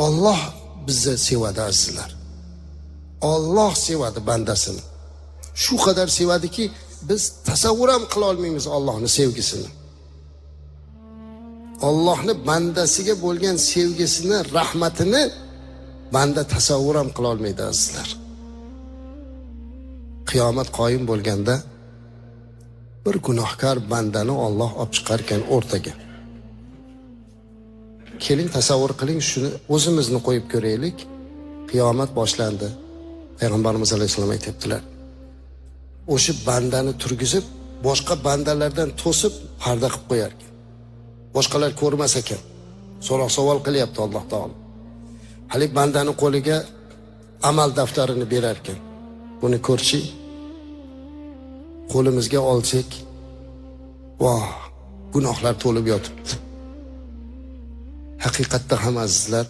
Olloh bizni sevadi, azizlar. Olloh sevadi bandasini. Shu qadar sevadiki, biz tasavvur ham qila olmaymiz Allohning sevgisini. Allohni bandasiga bo'lgan sevgisini, rahmatini banda tasavvur ham qila olmaydi, azizlar. Qiyomat qoyim bo'lganda bir gunohkor bandani Olloh olib chiqarkan o'rtaga. Keling, tasavvur qiling, shuni o'zimizni qo'yib ko'raylik. Qiyomat boshlandi. Payg'ambarimiz alayhissalom aytyaptilar. O'sha bandani turgizib, boshqa bandalardan to'sib parda qilib qo'yar ekan. Boshqalar ko'rmas ekan. So'roq savol qilyapti Alloh taolo. Hali bandani qo'liga amal daftarini berar ekan. Buni ko'rchi, qo'limizga olsak, voh, gunohlar to'lib yotibdi. Haqiqatda ham, azizlar,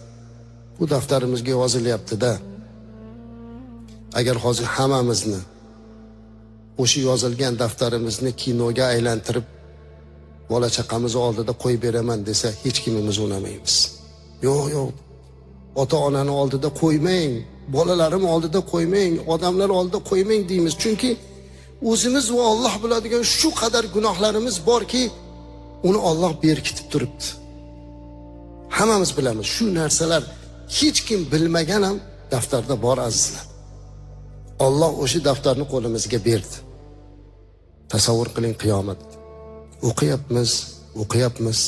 bu daftarimizga yozilyapti-da. Agar hozir hammamizni o'sha yozilgan daftarimizni kinoga aylantirib bola chaqamiz oldida qo'yib beraman desa, hech kimimiz unamaymiz. Yo'q, yo'q. Ota onani oldida qo'ymang, bolalarim oldida qo'ymang, odamlar oldida qo'ymang deymiz. Chunki o'zimiz va Alloh biladigan shu qadar gunohlarimiz borki, uni Alloh berkitib turibdi. Hammamiz bilamiz, shu narsalar hech kim bilmagan ham daftarda bor, azizlar. Alloh o'sha daftarni qo'limizga berdi. Tasavvur qiling, qiyomat. O'qiyapmiz, o'qiyapmiz.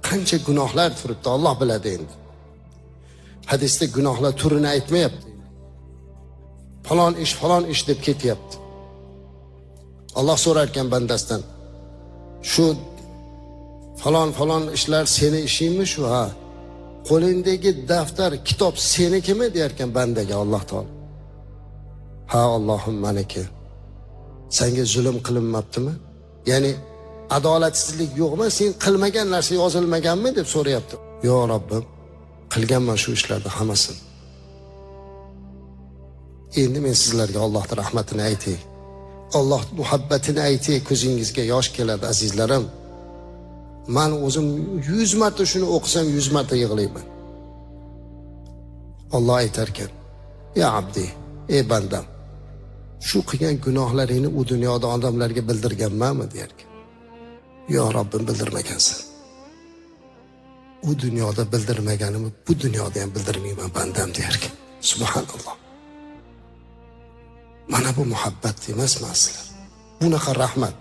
Qancha gunohlar turibdi, Alloh biladi endi. Hadisda gunohlar turini aytmayapti. Falon ish, falon ish deb ketyapti. Alloh so'rar ekan bandasidan. Shu falon falon ishlar seni ishingmi shu, ha? Qo'lingdagi daftar, kitob senikimi deyarkan bandaga Alloh taolo. Ha, Allohim, maniki. Senga zulm qilinmabdimi? Ya'ni adolatsizlik yo'qmi? Sen qilmagan narsa yozilmaganmi deb so'rayapti. Yo'q, Robbim, qilganman shu ishlarni hammasini. Endi men sizlarga Allohning rahmatini aytay. Alloh muhabbatini aytay, ko'zingizga yosh keladi, azizlarim. Men o'zim 100 marta shuni o'qisam 100 marta yig'layman. Alloh aytarkan: "Ya abdi, ey bandam, shu qilgan gunohlaringni u dunyoda odamlarga bildirganmanmi?" derkan. Yo Robbim, bildirmagansan. U dunyoda bildirmaganimni bu dunyoda ham bildirmayman bandam derkan. Subhanalloh. Mana bu muhabbat emasmi, azizlar? Bunaqa rahmat.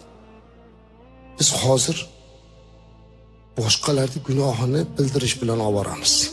Biz hozir boshqalarning gunohini bildirish bilan ovoramiz.